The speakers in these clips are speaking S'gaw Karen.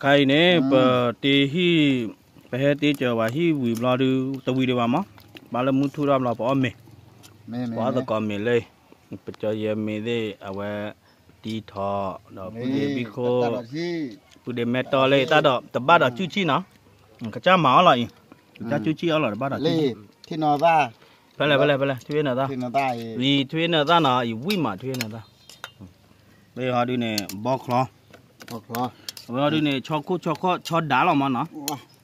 ခါအံၤန့ၣ် ပတ့ဟံၣ်, ပဟဲတ့စၢၤပှၤဟံၣ်ဝံၤဘျီဒုး တဝံၤဒံးဘၣ်မး, ဘၣ်လၢမုၢ်ထူၣ်ထီၣ်ဘျီ ပအီၣ်မ့ၤ, ပအီၣ်သကိးမ့ၤလၢ, ပကၠီယဲမ့ၤသ့ၣ် အဝဲတံထီၣ်, ဒီးပုၢ်ဒ့ဘံခိၣ်, ပုၢ်ဒ့မဲတီၢ်လၢတၢ်ဒီး တဘၣ်ဒီးကူၣ်ဆံၣ်နီၤ, ကစၢ်မၤအီၣ်လီၤအံၤ, ကစၢ်ကူၣ်ဆံၣ်အီၣ်လီၤ တဘၣ်ဒီးကူၣ်ဆံၣ်, ဖဲလဲၣ်ဖဲလဲၣ်ဖဲလဲၣ် ထွံၣ်နၢၤသၣ်, ယထွံၣ်နၢၤသၣ်နီၤ ယဝံၣ်မးထွံၣ်နၢၤသၣ်, ဝဲဟီဒုန့ၣ် ဘီချီ, အဝဲဟီဒုန့ၣ် ဆီခိၣ်ဆီခီၣ်ဆီဒါလီၤမးနီၤ,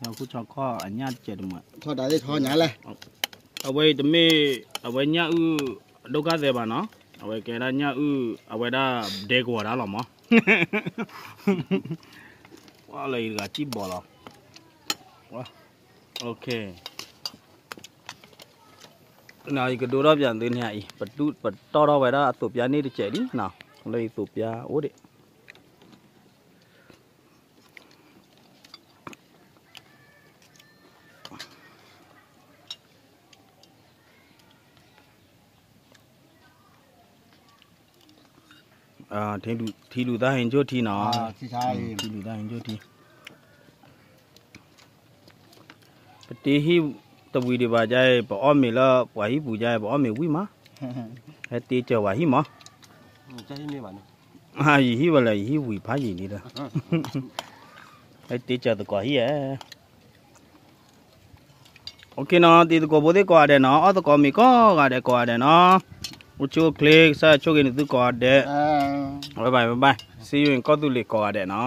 ဆီခိၣ်ဆီခီၣ်အညၣ်တစဲးတမှဲ, အဝဲအံၤတမ့ၢ် အဝဲညၣ်အုၣ်ဒိၣ်ကၢ်သဲဘၣ်နီၤ, အဝဲကဲဒၣ်ညၣ်အုၣ် အဝဲဒၣ်ဒဲကဝီၤဒါလီၤမး, လၢယတဂၤစံၣ်ဘီလီၤ, ယကဒိထီၣ်ပၠးသုန့ၣ်အံၤ ပတီၢ်ထီၣ်ဝဲဒၣ်အသိးပျါန့ၣ်တစဲးလံနီၤ, လၢယသိးပျါအိၣ်ဒံး ထံလူၤသၣ်ဟ့ကၠိၣ်ထံနီၤ, ထံလူၤသၣ်ဟ့ကၠိၣ်ထံ, ပတ့ဟံၣ်တဝံၤဒံးဘၣ်ဒ်အံၤ ပအီၣ်မ့ၤလၢပှၤဟံၣ်ပူၤဒ်အံၤ ပအီၣ်မ့ၤဝံၣ်မး, ဟဲတ့စၢၤပှၤဟံၣ်မး, ယဟံၣ်ဝဲလၢယဟံၣ်ဝံၤဖးယံာ်လံဒီး, ဟဲတ့စၢၤသကိးဟံၣ်ဧါ OK နီၤ, တံၤသကိးဖိသ့ၣ်ကိးဂၤဒဲးနီၤ, အီၣ်သကိးမ့ၤကိးဂၤဒဲးကိးဂၤဒဲးနီၤ, အိၣ်ဆူၣ်အိၣ်ချ့ ကစၢ်ဆိၣ်ဂ့ၤနသုကိးဂၤဒဲး, bye bye bye bye, see you in ကီၢ်သူလ့ၤကိးဂၤဒဲးနီၤ.